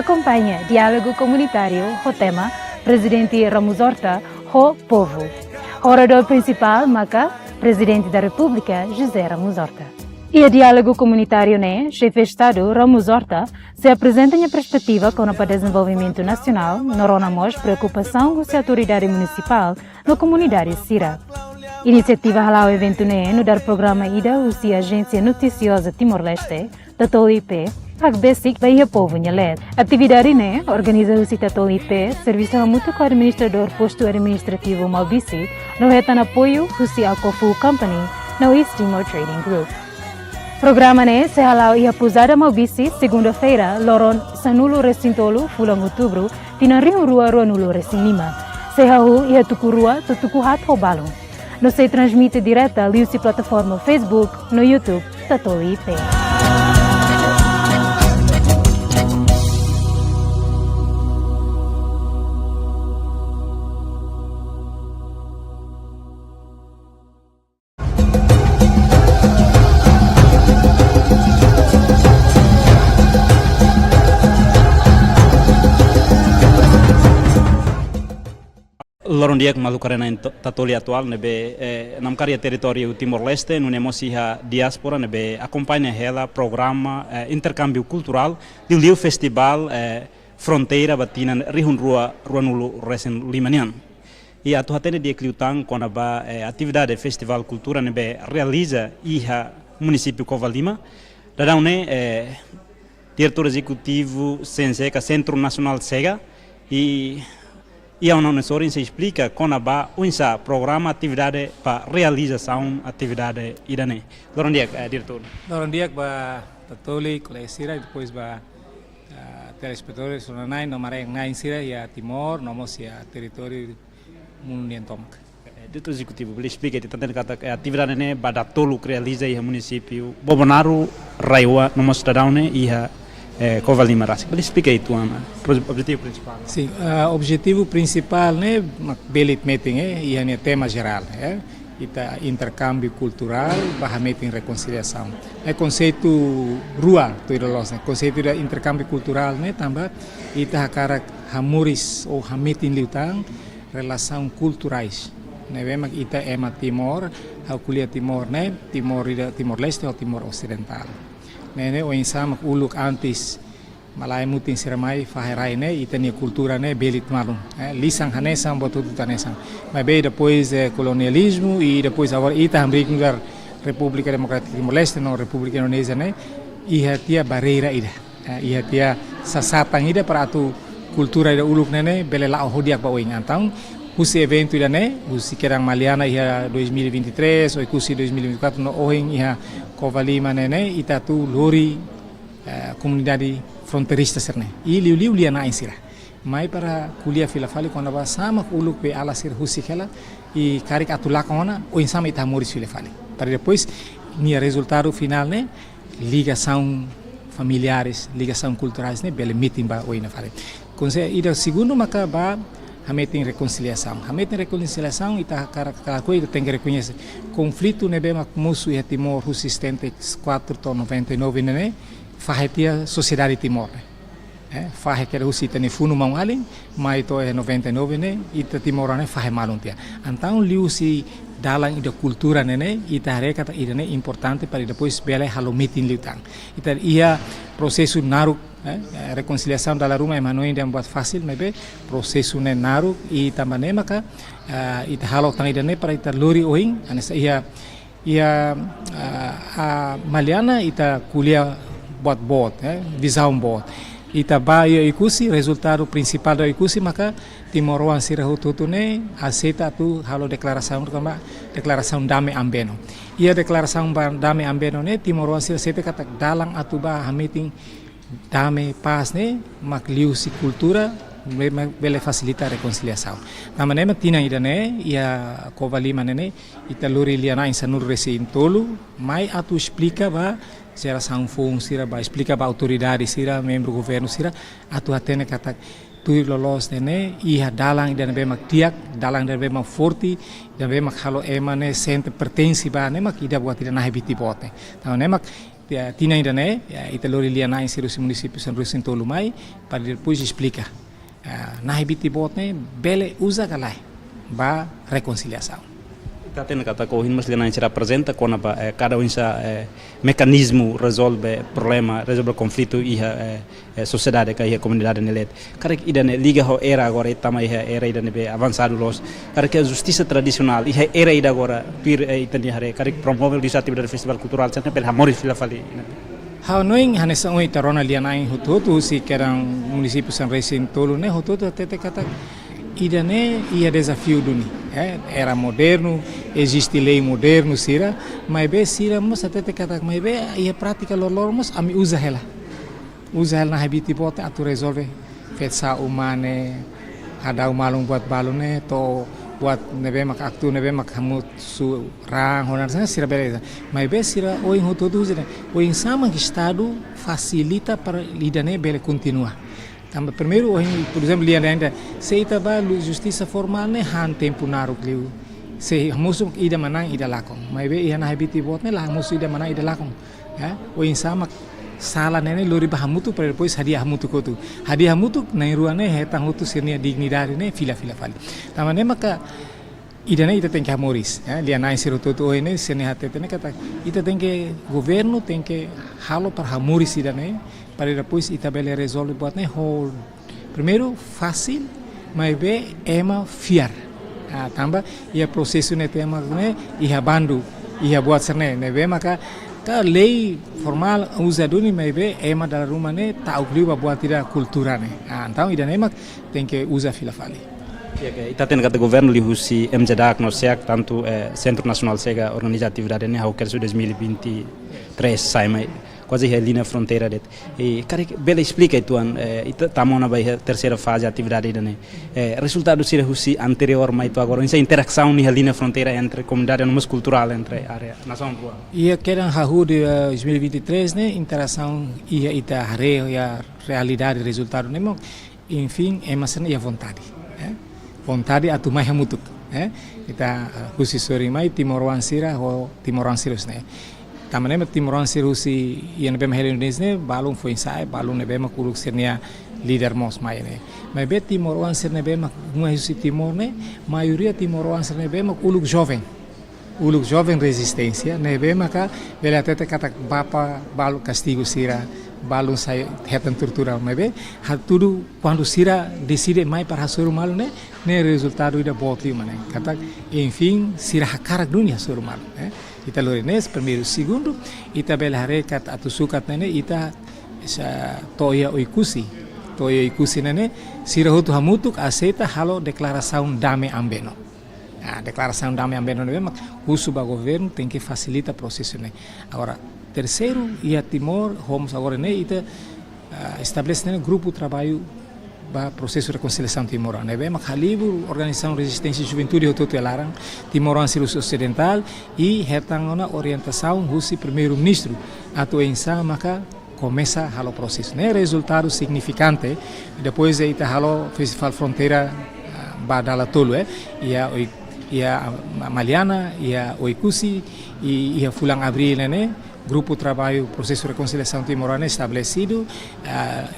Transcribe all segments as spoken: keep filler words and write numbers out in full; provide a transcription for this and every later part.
Akompaña diálogu komunitáriu ho tema Prezidente Ramos Horta ho povu. Oradór prinsipál maka Prezidente da Repúblika José Ramos Horta. Iha diálogu komunitáriu ne'e, Xefe Estadu Ramos Horta sei aprezenta nia perspetiva kona-ba dezenvolvimentu nasionál, no rona mós preokupasaun husi autoridade munisipál no komunidade sira. Inisiativa hala'o eventu ne'e nu'udar programa ida husi Ajénsia Notisioza Timor-Leste, Tatoli I P, hakbesik ba iha povu nia leet. Atividade ne'e organiza husi Tatoli I P, servisu hamutuk ho administradór postu administrativu Maubisse, no hetan apoiu husi Akofu Company no East Timor Trading Group. Programa ne'e sei hala'o iha Pousada Maubisse, segunda-feira, loron sanulu-resin-tolu fulan Outubru, tinan rihun rua ruanulu-resin-lima. Sei hahú iha tuku rua to'o tuku haat ho balun. No sei transmite direta liuhusi plataforma Facebook no YouTube Tatoli I P. Loron di'ak maluk haree-na'in Tatoli Atuál ne'ebé, eh, namkari iha territóriu Timor-Leste, nune'e mós iha diáspora ne'ebé akompaña hela programa, eh, interkámbiu kulturál, liuliu festivál, eh, fronteira ba tinan rihun rua ruanulu-resin-lima nian. I atu hatene di'ak liután kona-ba, eh, atividade festivál kultura ne'ebé realiza iha munisípiu Covalima. Daudaun ne'e, eh, Diretór Ezekutivu SENCE ka Sentru Nasionál SEGA, i, i ha'u-nia sorin sei esplika kona-ba oinsá programa atividade ba realizasaun atividade ida-ne'e. Loron di'ak, eh, Diretór. Loron di'ak ba Tatoli, kolega sira, i depois ba, ah, telespetadores, sira-na'in no mare'ang-na'in sira iha Timor, no mós iha territóriu mundu nian tomak. Eh, Diretór Ezekutivu, bele esplika ita hatene katak, eh, atividade ne'e ba dala tolu realiza iha munisípiu Bobonaro, RAEOA, no mós daudaun ne'e iha, eh, Covalima rasik. Bele esplika uitoan, proje-, objetivu prinsipál? Sin, ah, objetivu prinsipál ne'e mak bele ita metin, eh, iha nia tema jerál, eh, ita interkámbiu kulturál ba hametin rekonsiliasaun. Ne'e konseitu rua tuir loloos, ne'e konseitu ida interkámbiu kulturál ne'e tanba ita hakarak hamoris ou hametin liután relasaun kulturais ne'ebé mak ita ema Timor, ha'u ko'alia Timor ne'e, Timor ida, Timor-Leste ho Timor Osidentál. Ne'e, ne'e oinsá mak uluk antes malae mutin sira mai fahe rai ne'e, ita-nia kultura ne'e bele ita maluk, eh, lisan hanesan, buat hotu hanesan. Maibé depois, eh, kolonializmu i depois agora ita hamriik nu'udar Repúblika Demokrátika Timor-Leste no Repúblika Indonézia ne'e, iha tiha barreira ida. Eh, iha tiha sasatan ida para atu kultura ida uluk ne'e ne'e bele la'o ho di'ak ba oin. Entaun, husi eventu ida-ne'e, husi kedan Maliana iha dois mil e vinte e três, Oekusi dois mil e vinte e quatro, no ohin iha Covalima ne'e ne'e, ita atu lori, eh, komunidade fronteirista sira-ne'e. I liuliu lia-na'in sira. Mai para ko'alia fila fali kona-ba sá mak uluk be ala sira husik hela, i karik atu lakon ona, oinsá mak ita hamoris fila fali. Para depois, nia rezultadu finál ne'e, ligasaun familiares, ligasaun kulturais ne'e bele metin ba oin nafatin. Konse-, ida segundu maka ba hametin rekonsiliasaun. Hametin rekonsiliasaun ita hakarak, hakarak ita tenke rekoñese konflitu ne'ebé mak mosu iha Timor husi setenta e quatro to'o noventa e nove ne'e ne'e, fahe tiha sosiedade Timor ne'e. Eh, fahe kedas husi ita-nia funu maun-alin, mai to'o iha noventa e nove ne'e, ita Timor ne'e fahe malun tiha. Entaun liuhusi dalan ida kultura ne'e ne'e, ita haree katak ida-ne'e importante para depois bele halo metin liután. Ita iha prosesu naruk, eh, eh, rekonsiliasaun dala ruma ema hanoin dehan buat fasil, maibé prosesu ne'e naruk i tanba ne'e maka, eh, ita halo tan ida-ne'e para ita lori oin, hanesan iha iha, ah, ah, Maliana ita ko'alia buat boot, eh, vizaun boot. Ita ba iha Oekusi, rezultadu prinsipál iha Oekusi maka timoroan sira hotu-hotu ne'e aseita atu halo deklarasaun, kona-ba deklarasaun dame ambeno. Iha deklarasaun ba dame ambeno ne'e timoroan sira aseita katak dalan atu ba hametin dame, pás ne'e mak liuhusi kultura, be-, mak bele fasilita rekonsiliasaun. Tanba ne'e mak tinan ida-ne'e iha Covalima ne'e ne'e, ita lori lia-na'in sanulu-resin-tolu, mai atu esplika ba jerasaun foun sira, ba esplika ba autoridade sira, membru governu sira, atu hatene katak tuir loloos ne'e ne'e, iha dalan ida ne'ebé mak di'ak, dalan ida ne'ebé mak forte, ida ne'ebé mak halo ema ne'e sente pertense ba ne'e mak ida buat ida nahe biti boot ne'e. Tanba ne'e mak Tinan ida-ne'e, ita lori lia-na'in sira husi munisípiu sanulu-resin-tolu mai, para depois esplika. Nahe biti boot ne'e bele uza ka lae ba rekonsiliasaun. Ita hatene katak ohin mós lia-na'in sira aprezenta kona-ba kada oinsá mekanizmu rezolve problema, rezolve konflitu iha sosiedade ka iha komunidade nia leet. Karik ida-ne'e liga ho era agora, ita tama iha era ida ne'ebé avansadu loos. Karik justisa tradisionál iha era ida agora, tuir ita-nia haree, karik promove atividade festivál kulturál sira-ne'e bele hamoris fila fali. Ha'u hanoin hanesan ohin ita rona lia-na'in hotu-hotu husi kedan munisípiu sanulu-resin-tolu ne'e hotu-hotu hatete katak ida-ne'e iha dezafiu duni. Era modernu, eziste lei modernu sira, maibé sira mós hatete katak maibé iha prátika loroloron mós ami uza hela. Uza hela nahe biti boot atu rezolve feto sa'e, uma ne'e, hadau malu buat balu ne'e, to'o buat ne'ebé mak aktu ne'ebé mak hamutuk raan, honan sira bele. Maibé sira ohin hotu-hotu husi ne'e, oinsá mak Estadu fasilita para ida-ne'e bele kontinua. Tanba primeiru ohin, por ezemplu, lia-na'in ida, se ita bá justisa formál ne'e han tempu naruk liu. Se hamosu ida manán ida lakon. Maibé iha nahe biti boot ne'e la hamosu ida manán ida lakon. Oinsá mak sala ne'e lori bá hamutuk para depois hadi'a hamutuk hotu. Hadi'a hamutuk na'in-rua ne'e hetan hotu sira-nia dignidade ne'e fila fila fali. Tanba ne'e maka ida-ne'e ita tenke hamoris. Lia-na'in sira hotu-hotu ohin ne'e sira-nia hatete ne'e katak ita tenke, governu tenke halo para hamoris ida-ne'e para depois ita bele rezolve buat ne'e ho primeiru fasil, maibé ema fiar. Tanba iha prosesu ne'e ema ne'e iha bandu, iha buat sira-ne'e, ne'ebé maka ka lei formál uza duni maibé ema dala ruma ne'e ta'uk liu ba buat ida kultura ne'e. Entaun ida-ne'e mak tenke uza fila fali. Ita hatene katak governu liuhusi MJDAC no SEAC, tantu Sentru Nasionál SEGA organiza atividade ne'e hahú kedas dois mil e vinte e três sai mai kuaze iha liña fronteira de'it. Karik bele esplika uitoan, ita tama ona ba iha terseira faze atividade ida-ne'e. Rezultadu sira husi anteriór mai to'o agora, oinsá interasaun iha liña fronteira entre komunidade no mós kulturál entre área nasaun rua. Iha kedan hahú dois mil e vinte e três ne'e interasaun iha ita haree iha realidade rezultadu ne'e mós enfin ema sira-ne'e iha vontade. Vontade atu mai hamutuk. Ita husi sorin mai timoroan sira ho timoroan sira husi ne'e. Tanba ne'e mak timoroan sira husi iha ne'ebé mak hela Indonézia ne'e balun foin-sa'e, balun ne'ebé mak uluk sira-nia líder mós mai ne'e. Maibé timoroan sira ne'ebé mak mai husi Timor ne'e, maioria timoroan sira ne'ebé mak uluk joven. Uluk joven rezisténsia ne'ebé maka bele hatete katak bapa balu kastigu sira, balun sai hetan tortura, maibé hatudu kuandu sira deside mai para hasoru malu ne'e, ne'e rezultadu ida boot liu mak ne'e. Katak enfin sira hakarak duni hasoru malu. Ita lori ne'e primeiru, segundu, ita bele haree katak atu sukat ne'e ita to'o iha Oekusi, to'o iha Oekusi ne'e sira hotu hamutuk aseita halo deklarasaun dame Ambeno. Deklarasaun dame Ambeno ne'ebé mak husu ba governu tenke fasilita prosesu ne'e. Agora terseiru, iha Timor ho mós agora ne'e ita estabelese ne'e grupu traballu ba prosesu rekonsiliasaun Timor ne'ebé mak halibur organizasaun rezisténsia juventude hotu-hotu iha laran, timoroan sira husi Osidentál, i hetan ona orientasaun husi Primeiru-Ministru atu oinsá maka komesa halo prosesu ne'e. Rezultadu signifikante, depois ita halo festivál fronteira ba dala tolu, iha Maliana, iha Oekusi, i iha fulan Abríl ne'e grupu traballu prosesu rekonsiliasaun Timor ne'e estabelesidu,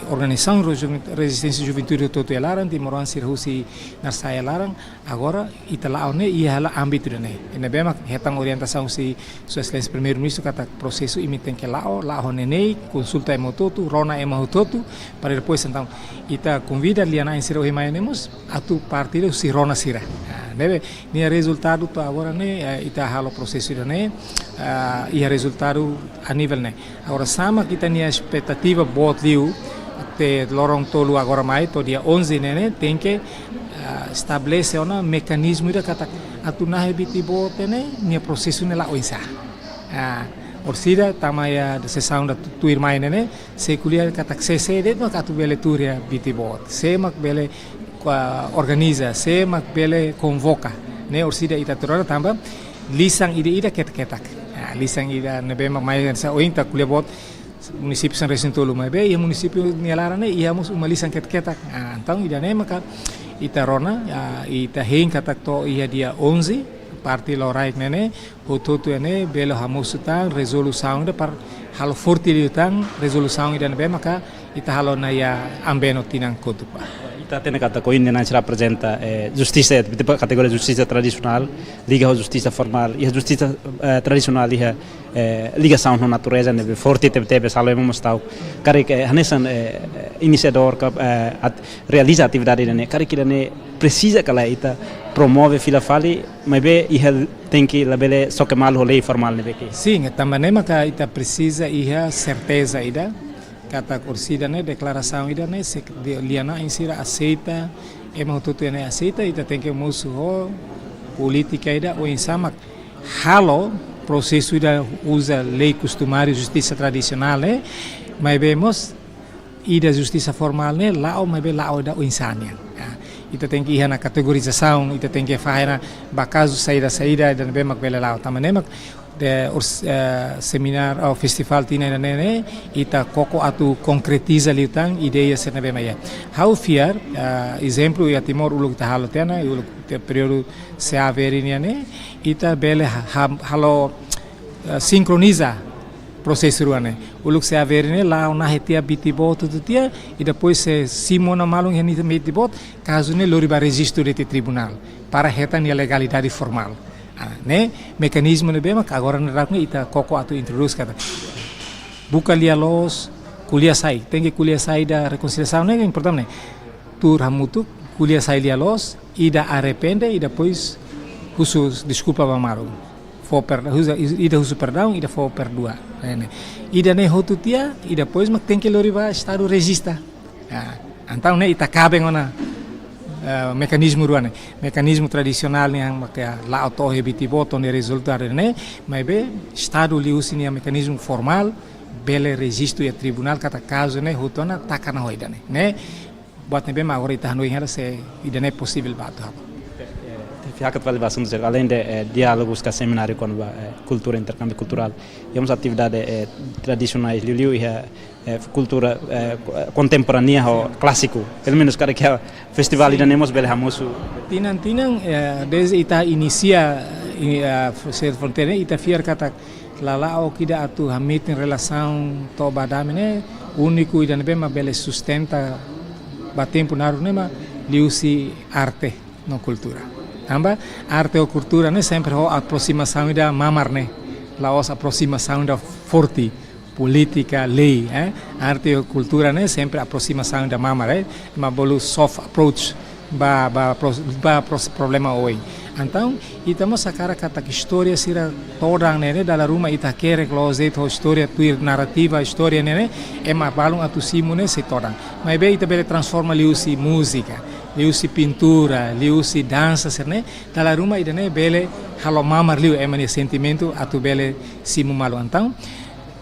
organizasaun rezisténsia juventude hotu-hotu iha laran, timoroan sira husi Narsai iha laran. Agora ita la'o ne'e iha hela ámbitu ida-ne'e. Ne'ebé mak hetan orientasaun husi Sua Exelénsia Primeiru-Ministru katak prosesu imi tenke la'o, la'o ho neineik, konsulta ema hotu-hotu, rona ema hotu-hotu, para depois entaun ita konvida lia-na'in sira ohin mai ne'e mós atu parte husi rona sira. Ne'ebé nia rezultadu to'o agora ne'e ita halo prosesu ida-ne'e iha rezultadu a nivel ne'e. Agora sá mak ita-nia espetativa boot liu, to'o loron tolu agora mai to'o dia onze ne'e tenke estabelese ona mekanizmu ida katak atu nahe biti boot ne'e nia prosesu ne'e la'o oinsá. Orsida tama iha sesaun ida tuirmai ne'e, sei ko'alia katak sé-sé de'it mak atu bele tuur iha biti boot, sé mak bele organiza, sé mak bele konvoka. Ne'e orsida ita tuur ona tanba lisan ida-ida ketak-ketak. Lisan ida ne'ebé mak mai hanesan ohin ita ko'alia boot munisípiu sanulu-resin-tolu maibé iha munisípiu nia laran ne'e iha mós uma lisan ketak-ketak. Entaun ida-ne'e maka ita rona, ita hein katak to'o iha dia onze, parte loraik ne'e, hotu-hotu ne'e bele hamosu tan rezolusaun ida para halo forte liután rezolusaun ida ne'ebé maka ita halo ona iha Ambeno tinan kotuk ba. Ita hatene katak ohin ne'e sira aprezenta, eh, justisa, eh, kategoria justisa tradisionál, liga ho justisa formál, iha justisa, eh, tradisionál iha, eh, ligasaun ho natureza ne'ebé forte tebetebes, halo ema mós ta'uk. Karik, eh, hanesan, eh, inisiadór ka, eh, at-, realiza atividade ida-ne'e, karik ida-ne'e presiza ka lae ita promove fila fali, maibé iha tenke labele xoke malu ho lei formál ne'ebé ke. Sin, tanba ne'e maka ita presiza iha serteza ida, katak orsida ne'e deklarasaun ida-ne'e, se de-, lia-na'in sira aseita, ema hotu-hotu ne'e aseita, ita tenke mosu ho polítika ida oinsá mak halo prosesu ida uza lei kustumáriu justisa tradisionál ne'e, maibé mós ida justisa formál ne'e la'o, maibé la'o ida oinsá nian. Ya, ita tenke iha ona kategorizasaun, ita tenke fahe ona ba kazu saida-saida ida ne'ebé mak bele la'o. Tanba ne'e mak de ors-, eh, seminár ou festivál tinan ida-ne'e ne'e, ita koko atu konkretiza liután ideia sira ne'ebé mak iha. Ha'u fiar, eh, ezemplu iha Timor uluk ita halo tiha ona, uluk tiha períodu CAVR nian ne'e, ita bele ha-, ha-, halo, eh, sinkroniza prosesu rua ne'e. Uluk CAVR ne'e la'o nahe tiha biti boot hotu tiha, i depois sei simu ona malu iha nia biti boot, kazu ne'e lori ba rejistu de'it iha tribunál, para hetan nia legalidade formál. Ah, ne'e mekanizmu ne'ebé mak agora ne'e daudaun ne'e ita koko atu introdús katak buka lia-loos, ko'alia sai, tenke ko'alia sai ida rekonsiliasaun ne'e importante ne'e. Tuur hamutuk, ko'alia sai lia-loos, ida arrepende, i depois husu deskulpa ba maluk. Fó per-, husu, ida husu perdaun, ida fó perdua. Ne'e, ne'e. Ida-ne'e hotu tiha, i depois mak tenke lori ba Estadu rejista. Ah, entaun ne'e ita kaben ona, eh, mekanizmu rua ne'e. Mekanizmu tradisionál ne'e mak la'o to'o iha biti boot ne'e rezultadu ne'e, maibé Estadu liuhusi nia mekanizmu formál bele rejistu iha tribunál katak kazu ne'e hotu ona taka ona ho ida-ne'e. Ne'e buat ne'ebé mak agora ita hanoin hela se ida-ne'e posivel ba atu halo. Ita hakat fali ba asuntu sira, além de, eh, diálogus ka semináriu kona-ba, eh, kultura, interkámbiu kulturál, iha mós atividade, eh, tradisionais liuliu iha, eh, kultura, eh, ko-, eh, kontemporánea ho klásiku, pelumenus karik iha festivál ida-ne'e mós bele hamosu. Tinan-tinan, eh, dezde ita inisia, eh, Fronteira, ita fiar katak lala'ok ida atu hametin relasaun to'o ba dame ne'e, úniku ida ne'ebé mak bele sustenta ba tempu naruk ne'e mak liuhusi arte no kultura. Tanba arte ho kultura ne'e sempre ho aproximasaun ida mamar ne'e, la'ós aproximasaun ida forte, polítika, lei, eh. Arte ho kultura ne'e sempre aproximasaun ida mamar, eh. Mak bolu soft approach ba, ba pro-, ba pro-, problema oin. Entaun, ita mós hakarak katak istória sira todan ne'e, ne'e dala ruma ita hakerek loos de'it ho istória tuir narrativa istória ne'e, ne'e, ema balun atu simu ne'e sei todan. Maibé ita bele transforma liuhusi múzika, liuhusi pintura, liuhusi dansa sira-ne'e, dala ruma ida-ne'e bele halo mamar liu ema nia sentimentu atu bele simu malu. Entaun,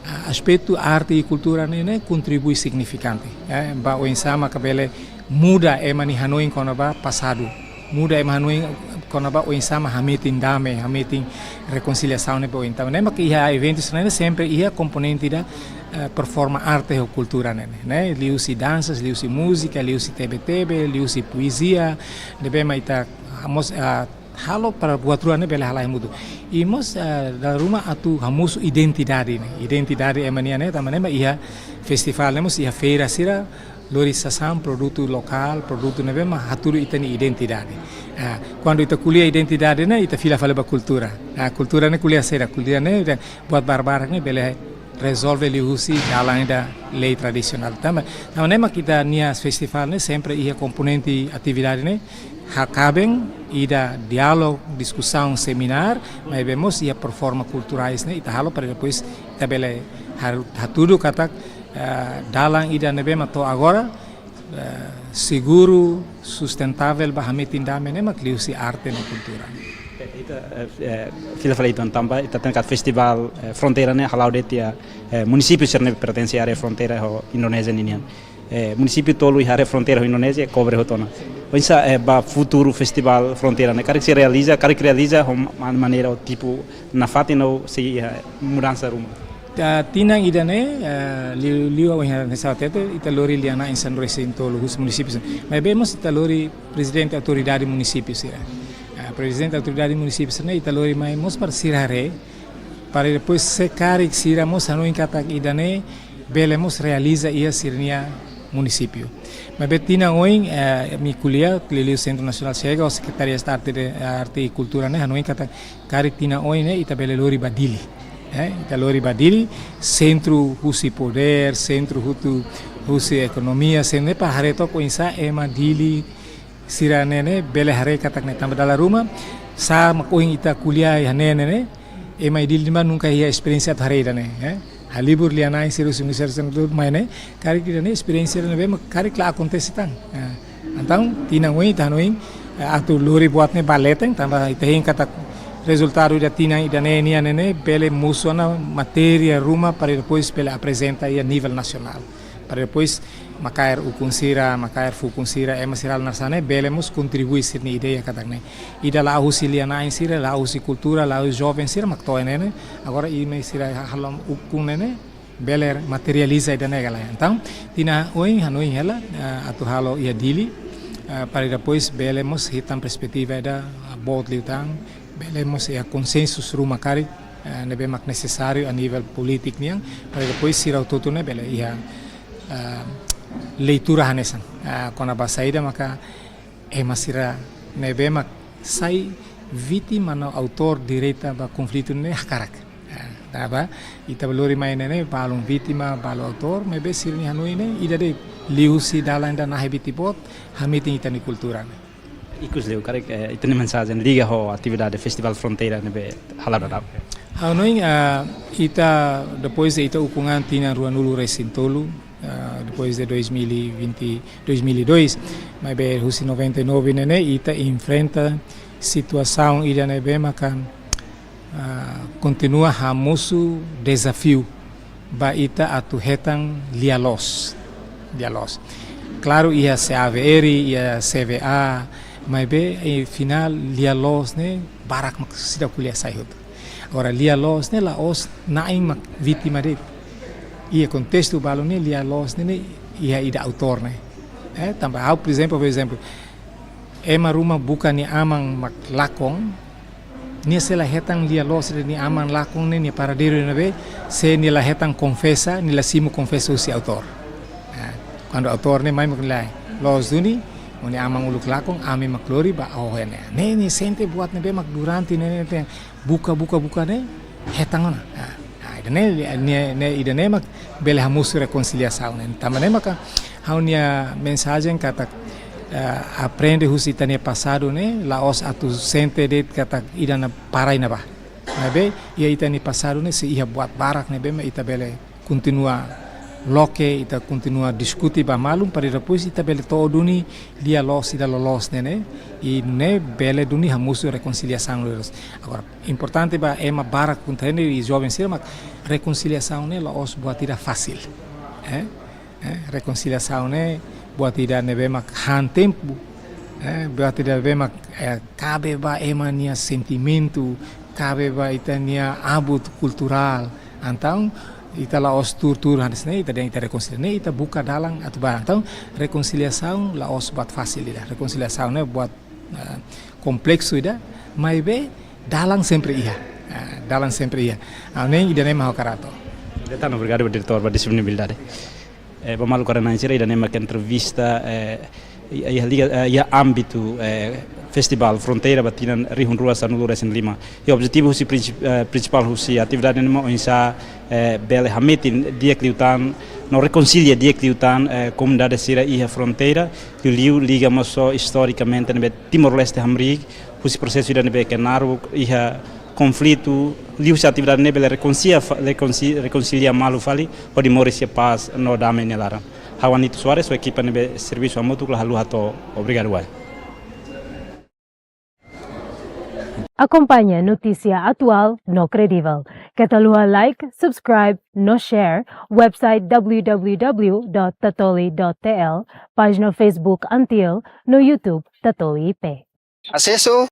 ah, aspetu arte i kultura ne'e, ne'e kontribui signifikante, eh, ba oinsá maka bele muda ema nia hanoin kona-ba pasadu. Muda ema hanoin kona-ba oinsá mak hametin dame, hametin rekonsiliasaun ne'e ba oin. Tanba ne'e mak iha eventu sira-ne'e sempre iha komponente ida, eh, performa arte ho kultura ne'e, ne'e. Liuhusi dansas, liuhusi múzika, liuhusi tebe-tebe, liuhusi poezia, ne'ebé mak ita mós, ah, halo para buat rua ne'e bele halai hamutuk. I mós, eh, dala ruma atu hamosu identidade ne'e. Identidade ema nian ne'e, tanba ne'e mak iha festivál ne'e mós iha feira sira, lori sasán produtu lokál, produtu ne'ebé mak hatudu ita-nia identidade. Ah, kuandu ita ko'alia identidade ne'e, ita fila fali ba kultura. Ah, kultura ne'e ko'alia saida, kultura ne'e, buat barbarak ne'e bele rezolve liuhusi dalan ida lei tradisionál. Tanba, tanba ne'e mak ita-nia festivál ne'e sempre iha komponente atividade ne'e, hakaben ida diálogu, diskusaun, seminár, maibé mós iha performa kulturais ne'e ita halo para depois ita bele har-, hatudu katak, eh, dalan ida ne'ebé mak to'o agora, eh, seguru, sustentável ba hametin dame ne'e mak liuhusi arte no kultura. Ita, eh, eh, fila fali uitoan tanba ita hatene katak festivál, eh, Fronteira ne'e hala'o de'it iha, eh, munisípiu sira ne'ebé pertense área fronteira ho Indonézia ninian. Eh, munisípiu tolu iha área fronteira ho Indonézia kobre hotu ona. Oinsá, eh, ba futuru festivál Fronteira ne'e, karik sei realiza, karik realiza ho ma-, maneira ou tipu nafatin ou sei iha mudansa ruma? Ah, tinan ida-ne'e, eh, liu, liu ha'u iha ne'e sa tete, ita lori lia-na'in sanulu-resin-tolu husi munisípiu sira. Maibé mós ita lori prezidente autoridade munisípiu sira. Ah, prezidente autoridade munisípiu sira-ne'e ita lori mai mós para sira haree, Para depois se karik sira mós hanoin katak ida-ne'e bele mós realiza iha sira-nia munisípiu. Maibé tinan oin, eh, ami ko'alia, liuliu Sentru Nasionál Xega, ho Sekretáriu Estadu Arte de, Arte e Kultura ne'e, hanoin katak karik tinan oin ne'e, ita bele lori ba Dili. Eh, ita lori ba Dili, sentru husi podér, sentru hotu husi ekonomia, sentru ne'e para haree took oinsá ema Dili sira-ne'e ne'e bele haree katak ne'e tanba dala ruma, sá mak ohin ita ko'alia iha ne'e ne'e ne'e, ema Dili ne'ebá nunka iha esperiénsia atu haree ida-ne'e, eh. Halibur lia-na'in sira husi Ministériu Sentru mai ne'e, karik ida-ne'e esperiénsia ida-ne'ebé mak karik la akontese tan. Eh, entaun, tinan oin ita hanoin, eh, atu lori buat ne'e ba leten, tanba ita hein katak rezultadu ida tinan ida-ne'e nian ne'e ne'e, bele mosu ona matéria ruma para depois bele aprezenta iha nivel nasionál. Para depois makaer ukun sira, makaer fukun sira, ema sira halo naran sá ne'e, bele mós kontribui sira-nia ideia katak ne'e. Ida la'o husi lia-na'in sira, la'o husi kultura, la'o husi joven sira, mak to'o ne'e ne'e. Agora imi sira halo ukun ne'e ne'e, bele materializa ida-ne'e ka lae. Entaun, tinan oin hanoin hela, eh, atu halo iha Dili, eh, para depois bele mós hetan perspetiva ida, eh, boot liután, bele mós iha konsensu ruma karik, eh, ne'ebé mak nesesáriu a nivel polítiku nian, para depois sira hotu-hotu ne'e bele iha, eh, leitura hanesan. Eh, kona-ba saida maka ema sira ne'ebé mak sai vítima no autór direta ba konflitu ne'e hakarak. Eh, tanba ita lori mai ne'e ne'e, balun vítima, balun autór, maibé sira-nia hanoin ne'e, ida de'it liuhusi dalan ida nahe biti boot, hametin ita-nia kultura ne'e. Ikus liu, karik, eh, ita-nia mensajen liga ho atividade Festivál Fronteira ne'ebé hala'o daudaun. Ha'u hanoin, ah, ita, depois de ita ukun an tinan ruanulu-resin-tolu, ah, depois de dois mil e vinte, dois mil e dois, maibé husi noventa e nove ne'e ne'e, ita enfrenta situasaun ida ne'ebé maka, ah, kontinua hamosu dezafiu ba ita atu hetan lia-loos. Lia-loos. Klaru, iha C A V R, iha C V A, maibé, eh, finál lia-loos ne'e barak mak seidauk ko'alia sai hotu. Agora, lia-loos ne'e la'ós na'in mak vítima de'it. Iha kontestu balu ne'e lia-loos ne'e, ne'e iha ida autór ne'e. Eh, tanba ha'u, por ezemplu, por ezemplu, ema ruma buka nia aman mak lakon, nia sei la hetan lia-loos ida nia aman lakon ne'e nia paradeiru ne'ebé, se nia la hetan konfesa, nia la simu konfesa husi autór. Ah, kuandu autór ne'e mai mak nia lae, loos duni, ó-nia aman uluk lakon, ami mak lori ba ó iha ne'e. Ne'e, nia sente buat ne'ebé mak durante ne'e, ne'e, ne'e, buka, buka, buka ne'e, hetan ona. Ah, ah, ida-ne'e, ne'e, ne'e, ida-ne'e mak bele hamosu rekonsiliasaun ne'e. Tanba ne'e maka ha'u-nia mensajen katak, eh, aprende husi ita-nia pasadu ne'e, la'ós atu sente de'it katak ida-ne'e para iha ne'ebá. Maibé, iha ita-nia pasadu ne'e sei iha buat barak ne'ebé mak ita bele kontinua loke, ita kontinua diskute ba malu, para depois ita bele to'o duni lia-loos ida loloos ne'e ne'e, i ne'e bele duni hamosu rekonsiliasaun loloos. Agora, importante ba ema barak punta ne'e i joven sira mak rekonsiliasaun ne'e la'ós buat ida fasil. Eh? Eh, rekonsiliasaun ne'e buat ida ne'ebé mak han tempu. Eh, buat ida ne'ebé mak, eh, kabe ba ema nia sentimentu, kabe ba ita-nia abut kulturál. Entaun, ita la'ós tuur-tuur hanesan ne'e, ita dehan ita rekonsilia. Ne'e ita buka dalan atu ba. Entaun, rekonsiliasaun la'ós buat fasil ida. Rekonsiliasaun ne'e buat, eh, kompleksu ida, maibé dalan sempre iha. Eh, dalan sempre iha. Ah, ne'e ida-ne'e mak ha'u hakarak hato'o. Diretór, obrigadu, diretór, ba disponibilidade. Eh, ba maluk sira, ida-ne'e mak entrevista, eh, iha, iha liga, eh, iha ámbitu, eh, Festivál Fronteira ba tinan rihun rua sanulu-resin-lima. I objetivu husi prinsi-, eh, prinsipál husi atividade ne'e mak oinsá, eh, bele hametin di'ak liután, no rekonsilia di'ak liután, eh, komunidade sira iha fronteira, liuliu liga mós ho istorikamente ne'ebé Timor-Leste hamriik, husi prosesu ida ne'ebé ke naruk, iha konflitu, liuhusi atividade ne'e bele rekonsilia fa-, rekonsi-, rekonsilia malu fali, hodi moris iha pás no dame nia laran. Ha'u Anito Soares, ho ekipa ne'ebé servisu hamutuk la haluha hato'o, obrigadu wa'in. Akompaña notísia atuál no kredivel. Keta haluha like, subscribe, no share website w w w dot tatoli dot t l, pájina Facebook Antiel, no YouTube Tatoli I P. Asesu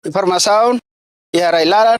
informasaun iha rai-laran